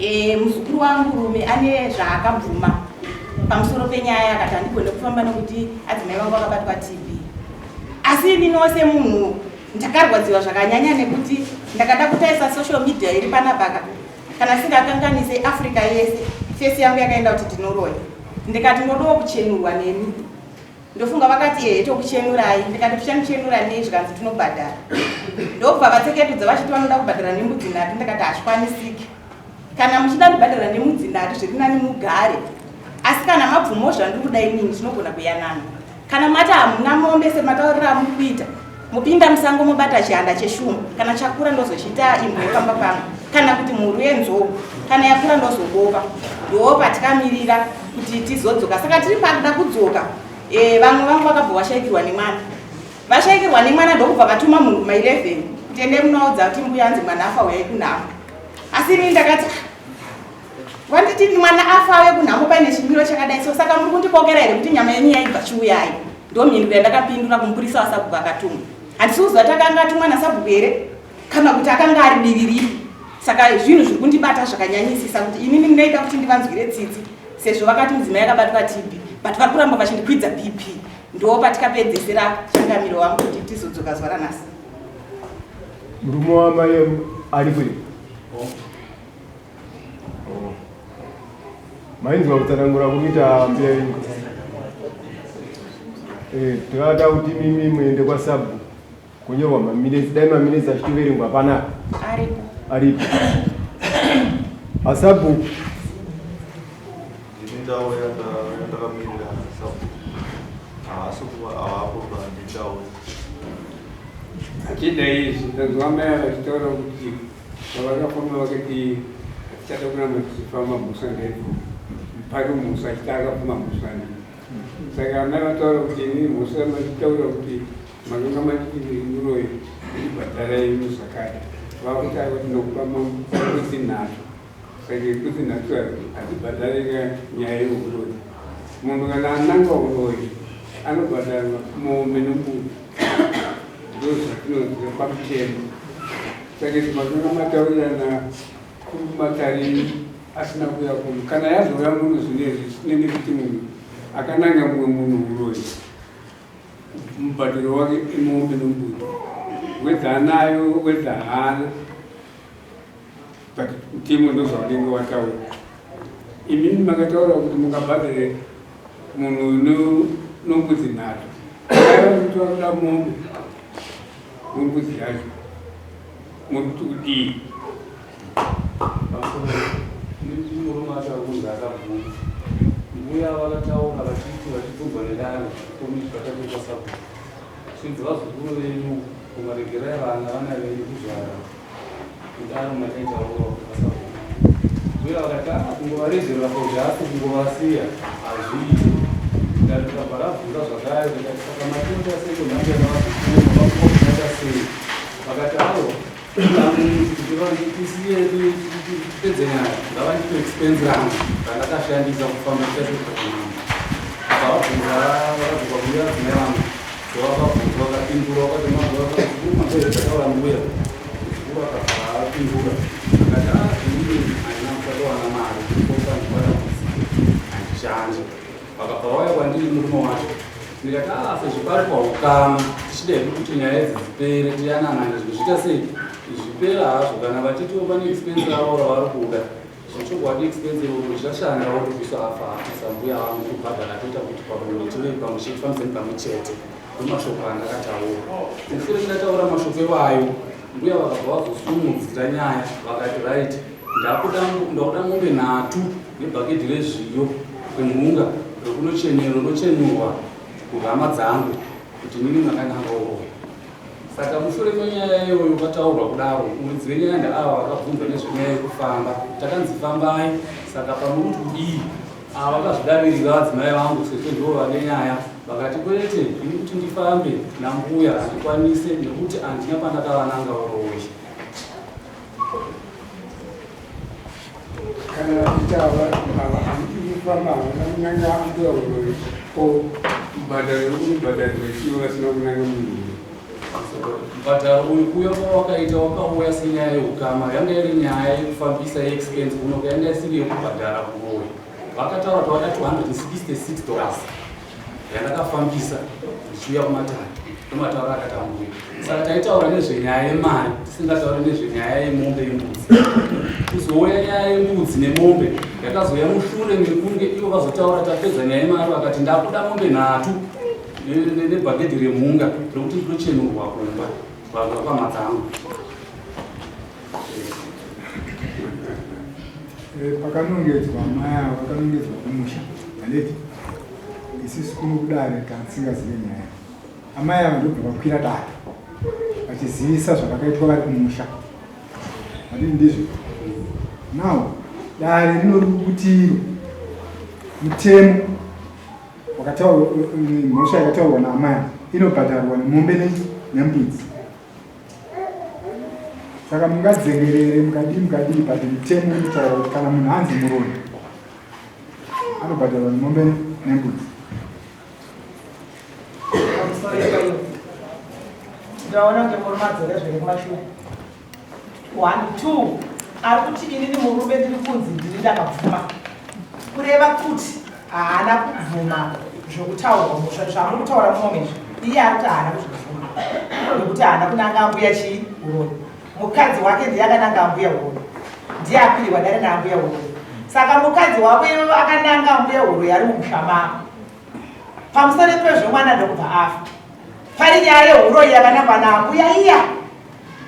E, muzukuru wangu rume ane zvaakabvuma pamusoro penyaya akati handigone kufamba nokuti adzimai vangu vakabatwa TB. Asi ininiwo semunhu ndakarwadziwa zvakanyanya nekuti ndakada kutaisa social media iri panapaka kana singakanganise Africa yese fesi yangu yakaenda kuti ndinoroya ndikati ndodawo kuchenurwa nemi Ndofunga vakati ehe tokuchenurai ndikati tichamuchenura nei zvikanzi tinobhadhara ndokubva vatseketudza vachiti vanoda kubhadhara nembudzi nhatu ndikati hazvikwanisiki kana muchida ndibhadhara nembudzi nhatu zviri nani mugare asi kana mabvumo zvandiri kuda inini tinogona kuyanana kana mati hamuna mombe sematauriro amuri kuita mopinda musango mobata chihanda cheshumba kana chakura ndozochiita imbwa yepamba pangu kana kuti mhuru yenzou kana yakura ndozobopa ndoo patikamirira kuti tizodzoka saka tiri pakuda kudzoka e, vamwe vangu vakabva vashaikirwa nemwana vashaikirwa nemwana ndokubva vatuma munhu kuma 11 kuti ende munoudza kuti mbuya anzi mwana afa uyai kunhamo asi ini ndakati Wanditi mwana afa ave kunhamo paine chimiro chakadai so saka muri kundikokera here kuti nyama yenyu yaibva chiuyai? Ndomhinduro yandakapindura kumupurisa wasabhuku akatumwa. Handisi kuziva kuti akanga atumwa nasabhuku here kana kuti akanga ari divi ripi. Saka zvinhu zviri kundibata zvakanyanyisisa kuti inini ndinoita kuti ndivanzwire tsitsi sezvo vakati mudzimai akabatwa TB but vari kuramba vachindikwidza BP. Ndo patikapedzesera changamiro wangu kuti tizodzoka zuva ranhasi. Murume wamai ari kuri? Oh. Oh. Mainzwa kutsanangura kuita mbuya venyu. Eh, takada kuti mimi muende kwaSabhu kunyorwa maminetsi dai maminetsi achitoverengwa panapa. Aripo. Aripo. Asabhuku. Ndine ndau yandakamirira sabhuku. Haasi kuva havapo pandindau. Achida izvi ndanzwa mai vachitaura kuti Pavakafamba vakati hatichada kuramba tichifamba mhosva ngaibvume mupari mhosva achiti akapfuma mhosva ndii saka amai vataura kuti ini mhosva machitaura kuti makanga manditi ndiri muroyi ndibhadharai imi zvakare vakutaura kuti ndokupa mbudzi nhatu saka mbudzi nhatu hadzibhadharika nyaya yeuroyi munhu kana ananga uroyi anobhadharwa mombe nombudzi ndozvatinoziva pamutemo Saka izvi makanga mataurirana kumatare asina kuuya kuno. Kana yazouya muno zvinezvi zvisinei nekuti munhu akananga mumwe munhu huroyi, mubhadharo wake imombe nombuti, wedza anayo wedza haana, but mutemo ndozvaunenge wataura. Imimi makataura kuti mungabhadhare munhu nombudzi nhatu, aiva kuti vakuda mombe Mumbudzi yacho muri kuti kudii? Murume acho ari kunzi akabvuma. Mbuya vakataura vachiti vachibvunzwa nedare komiti vatakuitwa sabhuku. Zvinzi vazukuru venyu kungaregerai vana vana venyu kuzvara kudaro makaitaura pasabhuku. Mbuya vakati ah kungovaregerera for just kungovasiya hazviiti. Dare rikabva rabvunza zvakare rikati saka matoita sei kunhamba navazukuru makakumaita sei? Vakati aiwa kuti tisiye tipedze nyaya ngavandipe expense rangu randakashandisa kufamba tichasvika kunhamba. Vakabvunza vakadzoka mbuya adzimai vangu ndovakabvunza vakapindura vakati mazukuru matoita mbuya muzukuru akabva apindura akati ah inini handina kusatowana mari kofandikwatamuziva handishandi vakabva vauya kwandiri murume wacho ndikati ah sezvo pari paukama tichida hedu kuti nyaya idzi dzipere tiyananane zvinhu zviita sei zvipera hazvo kana vachitiwo pane expense ravo ravari kuda zvechokwadi expense iroro richashandawo kuti afa afisa mbuya vangu kubhadhara toita kuti pamwe tive pamwe chete tifambisane pamwe chete ndomashoko andakataura mushure ndataura mashoko iwayo mbuya vakabva vazosumudzira nyaya vakati right ndakuda ndakuda mombe nhatu nebhaketi rezviyo remhunga rekunochenurwa kuhama dzangu kuti inini makananga uroyi saka mushure menyaya iyoyo pataurwa kudaro muridzi wenyaya ndaava vakabvunzwa nezvenyaya yekufamba takanzi fambai saka pamuri kuti kudii ava vakazvidavirira vadzimai vangu sezvo ndivo vane nyaya vakati kwete ini kuti ndifambe nambuya handikwanise nekuti handina pandakavananga uroyi Kana vachiita ava handiti kufamba havana kunanga ambuya uroyi ko mubhadharo wekunobhadharirwa chii vasina kunanga munhu uroyi. Mubhadharo uyu kuuya kwawakaita wakauya senyaya yeukama, yanga iri nyaya yekufambisa yeexpense kunoka, yanga isiri yekubhadhara kuroyi. Vakataura kuti vada $266 yandakafambisa ndichiuya kumatare, ndomataura akati ambuya. Saka taitaura nezvenyaya yemari, tisingatauri nezvenyaya yemombe yembudzi. Kuzouya nyaya yembudzi nemombe yakazouya mushure mekunge ivo vazotaura tapedza nyaya yemari, vakati ndakuda mombe nhatu nebhagedhi remhunga rekuti ndinochenurwa kumba vanhu vapamhatsa angu. Pakanongedzwa amai ava, vakanongedzwa kumusha, handiti? Isusu kuno kudare kana tisingazive nyaya, amai ava ndobva vakwira dare vachizivisa zvavakaitwa vari kumusha, handiti? Ndizvo. Now dare rinorukutiro mutemo wakataurwa, mhosva yakataurwa naamai ava inobhadharwa nemombe nembudzi. Saka mungadzengerere mukadii mukadii, but mutemo unotaura kuti kana munhu anzi muroyi anobhadharwa nemombe nembudzi. Ndaona kuti murume adzoka zvere kumashure. One, two, ari kuti inini murume ndiri kunzi ndini ndakabvuma, kureva kuti haana kubvuma zvokutaurwa musha zvamuri kutaura munomu izvi. Iye ari kuti haana kuzvibvuma nekuti haana kunanga ambuya chii uroyi. Mukadzi wake ndiye akananga ambuya uroyi, ndiye akwirirwa dare naambuya uroyi. Saka mukadzi wako iwewe akananga ambuya uroyi ari mumusha mako, pamusoro pezvo mwana ndokubva afa, pari nyaya yeuroyi yakanangwa naambuya iya.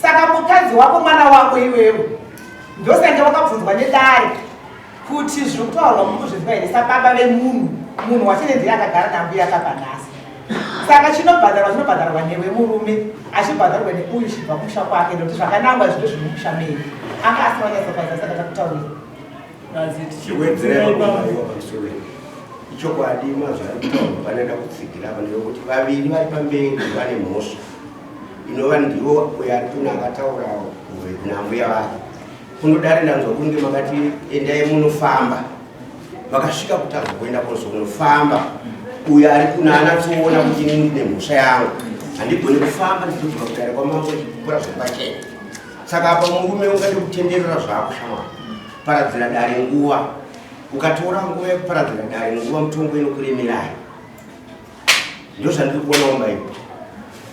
Saka mukadzi wako mwana wako iwewe, ndosenge wakabvunzwa nedare kuti zviri kutaurwa muri kuzvinzwa here sababa vemunhu? Munhu wachine ndiye akagara nambuya akabva nhasi. Saka chinobhadharwa chinobhadharwa newe murume, achibhadharwa neuyu chibva kumusha kwake, nekuti zvakanangwa zviro zviri mumusha menyu. Anga asina kunyatsopaisa, saka takutaurira. Chiwedzera pamusoro, ichokwadi mazvo ari kutaurwa, panoda kutsigira apa ndeyekuti vaviri vari pamberi vane mhosva, inova ndiwo uyo ari kuno akataura nambuya vake kunodare. Ndanzwa kunge makati endai munofamba, vakasvika kutadza kuenda kozo kunofamba. Uyo ari kuno anatsoona kuti inini ndine mhosva yangu, handigoni kufamba ndichidzoka kudare kwamambo chikukura zviri pachena. Saka apa murume ungade kutenderera zvako shamwari, paradzira dare nguva. Ukatora nguva yekuparadzira dare nguva, mutongo inokuremerai. Ndo zvandiri kuonawo maipo.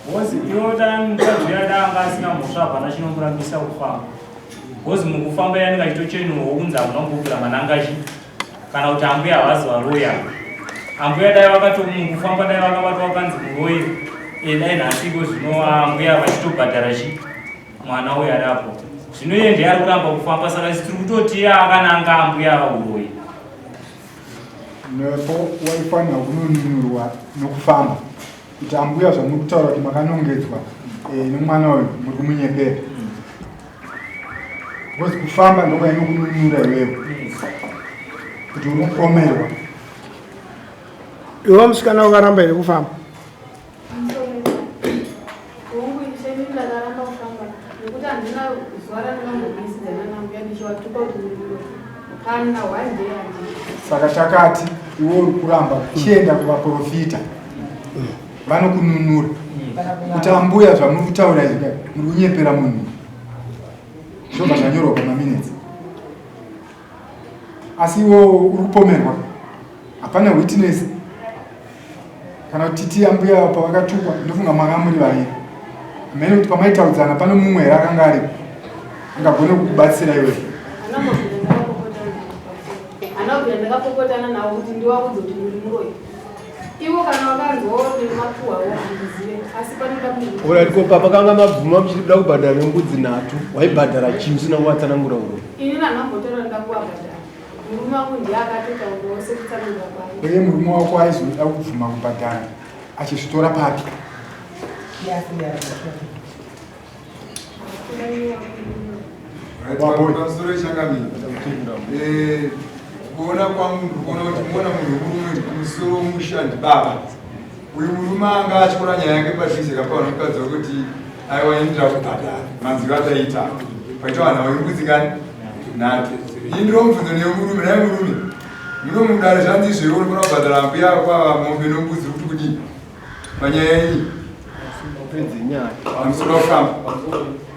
Because iwo mukadzi uya da anga asina mhosva, hapana chinomurambisa kufamba, because mukufamba yanenge achitochenurwa kunzi hamuna kumbobvira manangachi kana kuti ambuya havazi varoyi. Apa ambuya dai vakato mukufamba dai vakabatwa vakanzi muroyi, dai nhasiko zvino ambuya vachitobhadhara chi mwana uyu ari apo. Zvino iye ndiye ari kuramba kufamba, saka isi tiri kutoti akananga ambuya uroyi. Nepo waifanira kunonunurwa nokufamba kuti ambuya zvamuri kutaura kuti makanongedzwa nomwana uyu muri kumunyepera, because kufamba ndokwainokununura iwewe kuti uri kupomerwa. Iwe musikana wakaramba here kufamba? Hongu, ishe, inini ndakaramba kufamba nekuti handina zuva randinambomisidzana nambuya ndichivatuka kuti muri muroyi, kana one day handina. Saka takati iwe uri kuramba, chienda kuvaprofita vanokununura kuti ambuya zvamuri kutaura izvi muri kunyepera munhu, zvobva zvanyorwa pamaminutes. Asi iwe uri kupomerwa, hapana witness kana kuti titi ambuya pavakatukwa. Ndofunga manga muri vaviri, hamene kuti pamaitaudzana pane mumwe here akanga aripo angagone kukubatsira iwe. Handina ndakapopotana navo kuti ndivaudze kuti muri muroyi. Ivo kana vakanzwawo nemakuhwawo handizive, asi panoda munhu. Alright, ko papa kanga mabvuma muchiri kuda kubhadhara nembudzi nhatu, waibhadhara chii usina kuvatsanangura uroi? Ini nhanambotaura nda kuvabhadhara, murume wangu ndiye akatotaurawo sekutsanangura kwake. Uye murume wako aizoda kubvuma kubhadhara achizvitora papi? Pamusoro changamire, kuona kwangu ndikuona kuti muona munhu murume musoro musha ndibaba. Uyu murume anga achiona nyaya yake padhuze kapaona mukadzi wekuti aiwa, ini ndira kubhadhara. Manzwiro ataita paita vanhu vaimbudzi ngani? Nhatu. Ini ndiromubvunzo nemurume, nai murume, muno mudare zvanzi izvo iwe unofana kubhadhara ambuya kwava mombe nombudzi, kuti kudii panyaya iyi? Tipedze nyaya. Pamusoro kufamba.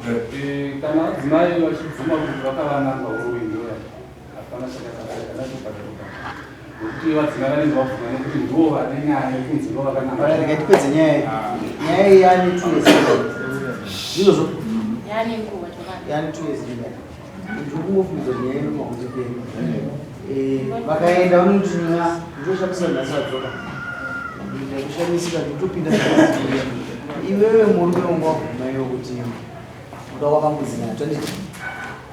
Eh, kana vadzimai vachibvuma kuti vakavananga uroyi mbuya hapana chakakakakakakakaka nekuti vadzimai vanenge vabvuma nekuti ndivo vane nyaya yekunzi ndo vakananga. Rega tipedze nyaya iyi. Nyaya iyi yaane 2 years. Ndizvozvo? Yaane nguva chokwadi. Yaane 2 years ndizvo. Ndiri kungofungidza kuti nyaya inobva kutipera. Eh, vakaenda vanoti nya ndoshamisa nhasi vadzoka. Ndakushamisika ndikutopinda iwewe murume wangu wabvuma iwe kuti uda wakambudzi nacho nditi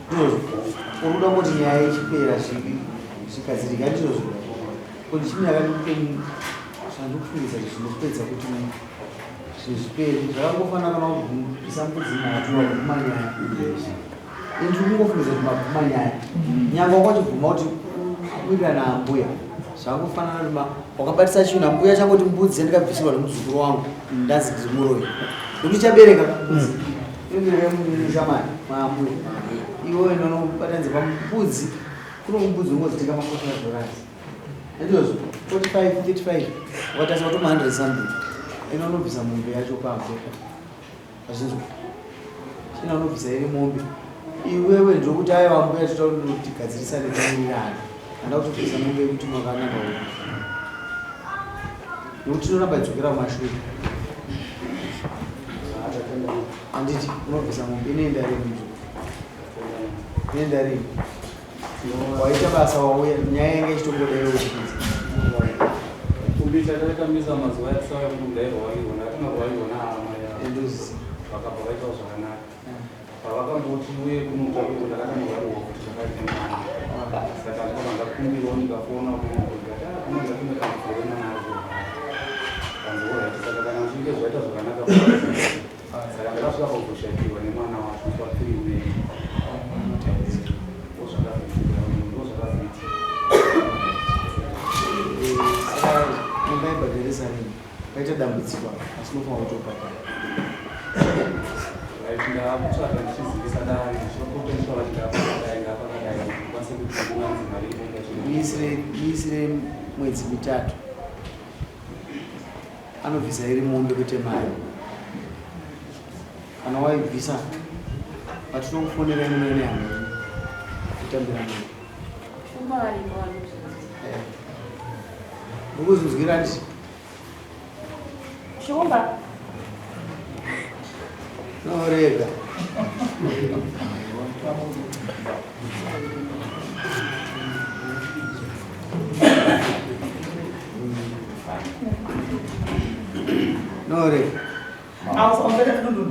ndizvozvo uri kuda kuti nyaya ichipera zvikazirika ndizvozvo kuti chimwe yakandikupe zvandikufungidza kuti zvinopedza kuti zvinhu zvipere zvakangofanana kana wabvisa mbudzi nhatu wabvuma nyaya ini ndiri kungofungidza kuti mabvuma nyaya nyangwe wanga uchibvuma kuti kuwirirana ambuya zvakangofanana kuti wakabatisa chinhu ambuya changoti mbudzi yandikabvisirwa nemuzukuru wangu ndanzi ndiri muroyi nekuti chabereka mbudzi inobereka mushamani maambuya iwe inonobatanidza pambudzi kuno mbudzi ungodzitenga ma 45 dollars ndizvozvo 45 35 ukatarisa watoma 100 something ino unobvisa mombe yacho pambo azvinzwa china unobvisa iri mombe iwewe ndokuti aiwa mbuya toda kuti tigadzirisane tiwirirane handa kutobvisa mombe yekuti makanaka uyu nekuti tinoramba idzokera kumashure handiti unobvisa mombe inoenda rini inoenda rini waita basa wauya nyaya yanga ichitongoda iwe uchipinza Kumbisa takatambisa mazuva yatisauya kuti ndairwariwa ndakatanga kurwariwa nahama vakabva vaitawo zvakanaka pavakamboti uye kunotakuko ndakatanga kurwariwa kuti zvakati nemwana saka ndakabva ndakumbirawo ndikafona kunokuti kuno ndatinga dambudziko remwana ari kurwara kanzi alright saka kana uchinge zvaita zvakanaka saka ndakasvika pakuzoshayikirwa nemwana wacho musi wa 3 May ndozvakazoitika ndozvakazoitika saka mungaibhadharisa rini paita dambudziko apa asi unofanira kutobhadhara right ndakutsvaga ndichizivisa dare ndichipota ndichitaura kuti ndapakadai ndapakadai kuti ndikwanise kuti ndinanzi mari inoita muisire muisire mwedzi mitatu anobvisa iri mombe kwete mari kana waibvisa patinokufonera inono nehama yenyu kutambira mari Shumba varipo vanozviziva. ndikuzvinzwira nditi Shumba. norega norega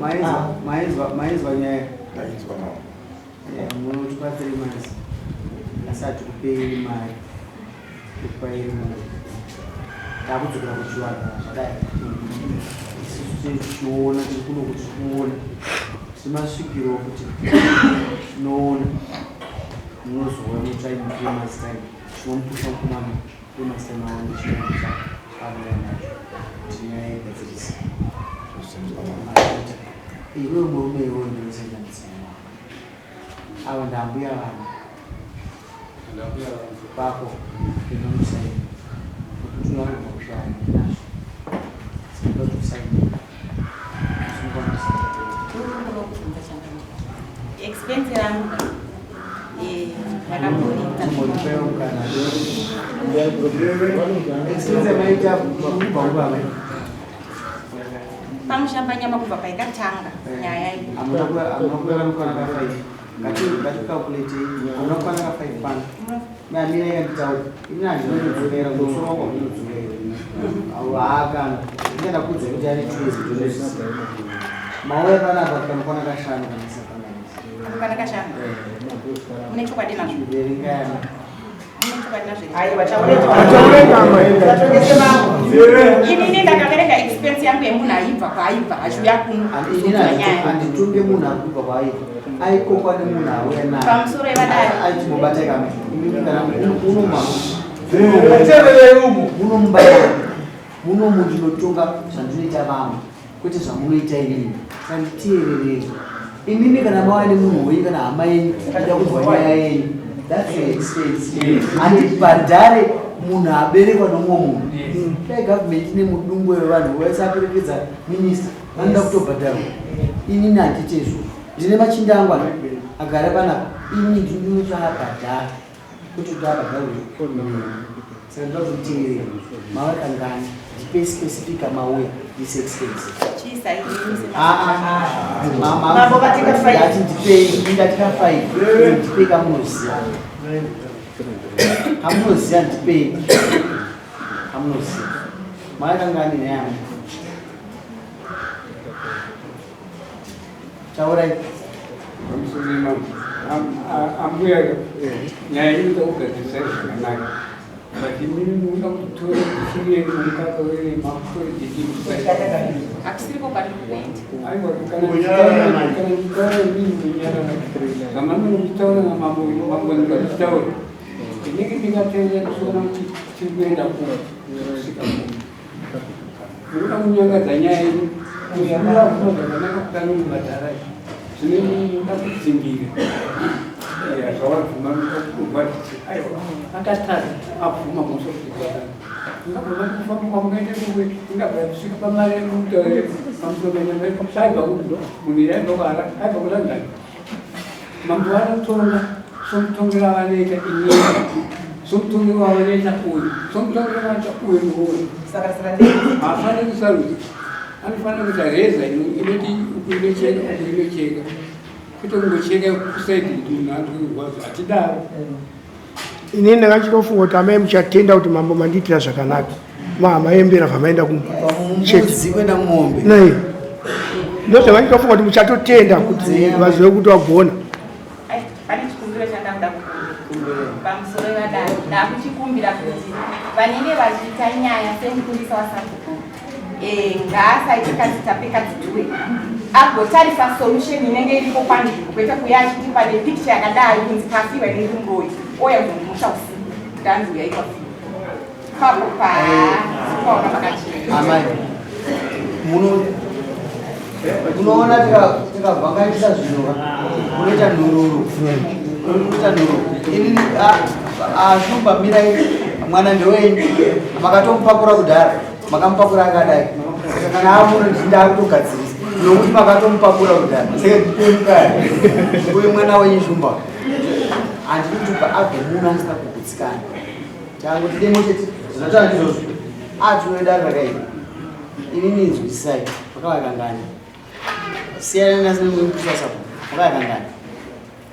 Maizwa- maizwa maizwa nyaya Ndainzwa mama. Munotipa 3 months asi hatikupei mari kupa iri mombe takudzokera kuchivanhu zvadai isusu tiri tichiona tiri kuno kuti tikuona tiri masvikiro kuti tinoona munozouya mutsvai mu 3 months time tinomupusha mukomana 3 months time aone chinhu chaanouya nacho kuti nyaya igadzirise maita iwewe murume iwewe ndinosenza mudzimai wako avo ndambuya vana ndambuya pako ndinomusaini kuti unowanirwa kushaya nazvo saka tosaini Ndinokubvunza changamire. Expense rangu rakamboita. expense maita kubva nguva mai Pamushambanyama kubva paikatanga nyaya iyi. hamuna kuya kanokwana ka 5 ngatikalkulate hamuna kukwana ka 5 pano namira yakanditaura ini handinonyodzokaira musoro wangu haunodzokaira haakana ndingada kuudza kuti ane 2 years ndinozviziva mauya panapa kanokwana kashanu kana ndisakanganisi Kanokwana kashanu. Mune chokwadi nazvo. verengayana Mune chokwadi nazvo. Aiwa, Tatongese mambo. Inini ndakaverenga expense yangu yemunhu aibva kwaaibva achiuya kuno. inini kuzonzwa nyaya. handitonge munhu ari kubva kwaaibva aikokwa nemunhu auya naye Pamusoro yevadare. aichimobata kame imimi kana unoma Teererei umu. munomubaira munomu ndinotonga zvandinoita vamwe kwete zvamunoita inini saka nditeererei imimi kana mauya nemunhu wenyu kana hama yenyu ida kunzwa nyaya yenyu that's your expense handibhadhare munhu aberekwa nomumwe munhu dai government ine mudungwe wevanhu vaisaperekedza minista Vanoda kutobhadharwa. Inini handiite izvozvo. Ndine machinda angu ano agara panapa. Ini ndinotoabhadhara. Kuti toabhadharwe. Saka ndoda kuti muteerere. Mavakangani. Ndipe specific amauya this expense. Chiisai Mambo vatenga five. Ndati ndipei, ndatika five. Ndipei kamunoziva. Kamunoziva ndipei. Kamunoziva. Makangani neyamwe. Taurai. Pamusoro mambo. Ambuya nyaya inoda kugadzirisa zvakanaka. But imimi munoda kutora kusiye mukaka wemakutora Hakusiripo pandiri kuenda. Aiwa kana ndichitaura imimi munyarara. Zvamanenge muchitaura namambo mambo ndikazvitaura. Ndinenge ndingateerera ndichiona kuti tiri kuenda kupi kusvika kupi. Munoda kunyangadza nyaya yenyu. Muzukuru abvuma zvakanaka kuti anonobhadhara zvino imimi munoda kudzimbira. Iya zvawabvuma munoda kurwadzisa. Aiwa akatadza abvuma mhosva kuti zvakadai. Ingabva kufamba kwamungaita ikoko ingabva kusvika pamari yekutaura pamusoro penyama saibva munhu yaibva kuHarare aibva kuLondon. Mambo vanotonga somutongero avanoita inini somutongero wavanoita uyu somutongero wavanoita uyu neuyu. Haafaniri kusarudza, anofanira kuita reza inoti uku inocheka uku inocheka, kwete kungocheka kusaidi kuti munhu anzwe kurwadza. Hatidaro. Inini ndanga ndichitofunga kuti amai muchatenda kuti mambo mandiitira zvakanaka. Maembera vamaenda kumba. Mbudzi kuenda kumombe. Nei. Ndozvanga ndichitofunga kuti muchatotenda kuti vazive kuti wagona. Ai, pane chikumbiro chandakuda kukumbira pamusoro vadare. Ndakuchikumbira kuti vanenge vachiita nyaya semupurisa wasabhuku ngaasaite kadzitape kadzidhuwe agotarisa solution inenge iripo panzvimbo kwete kuya achiti pane picture yakadai kunzi pafiwa inenge muroyi ouya kuzondimusha usiku ndanzi uyai kwafiwa papo paona pakachena. Amai, munoona tikavhanganisa zvinhu munoita nhururu, munoita nhururu. Inini ashumba mirai, mwana ndewenyu, makatomupakura kudhara, makamupakura akadai. Saka kana amuno ndakutogadzirisa nokuti makatomupakura kudhara. Saka ndipemukaya uyu mwana wenyu shumba, handidi kuti abve muno asina kugutsikana. Tangu tide chete zvataura ndizvozvo. Atinoda rakaipa. Inini inzwisisai makavakangani. Siyana nasinekusasapo makavakangani.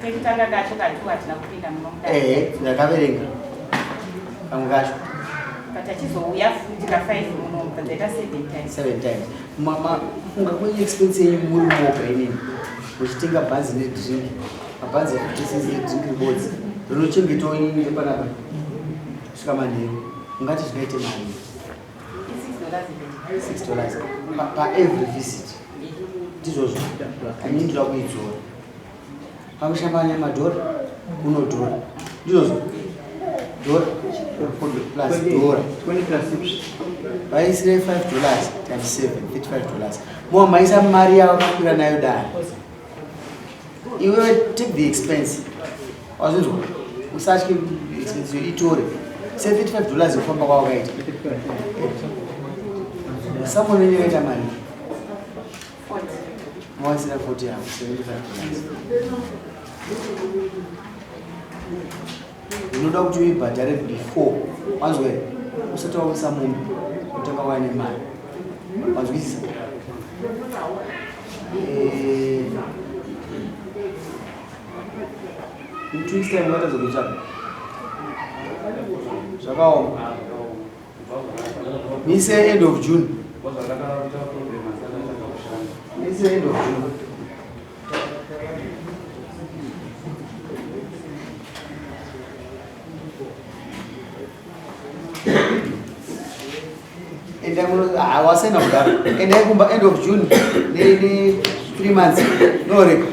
Kekutanga kacho katu hatina kupinda muno mudare. Ehe, ndakaverenga kamwe kacho But achizouya futi ka 5 muno dzaita 7 times. 7 times. Mama, kufunga kwenyu expense yenyu muri moga inini muchitenga bhanzi nedrink, mabhanzi e50 cents nedrink ribodzi rinochengetawo inini panapa kusvika manheru, ungati zvingaite mari $6. 6 dollars pa every visit. Ndizvozvo, inini ndoda kuidzora pakushambanya madhora kunodhora, ndizvozvo, dhora plus dhora vaisire 5 dollars times 7, 35 dollars. Mova maisa mari yavakakwira nayo dare. Iwewe take the expense, wazvinzwa, usatye expense yo, itore se 35 dollars yekufamba kwawakaita. Someone wenyu yakaita mari mawaisira 40 yavo, 75 dollars. Unoda kuti uibhadhare before, wanzwa here? Usati wauisa mombe, utanga waine mari, wanzwisisa? In 2 weeks time watadza kuitsvaga, zvakaoma. Mise end of June, mise end of June. Endai muno, wasena kudaro. Endai kumba end of June ne 3 months noreka.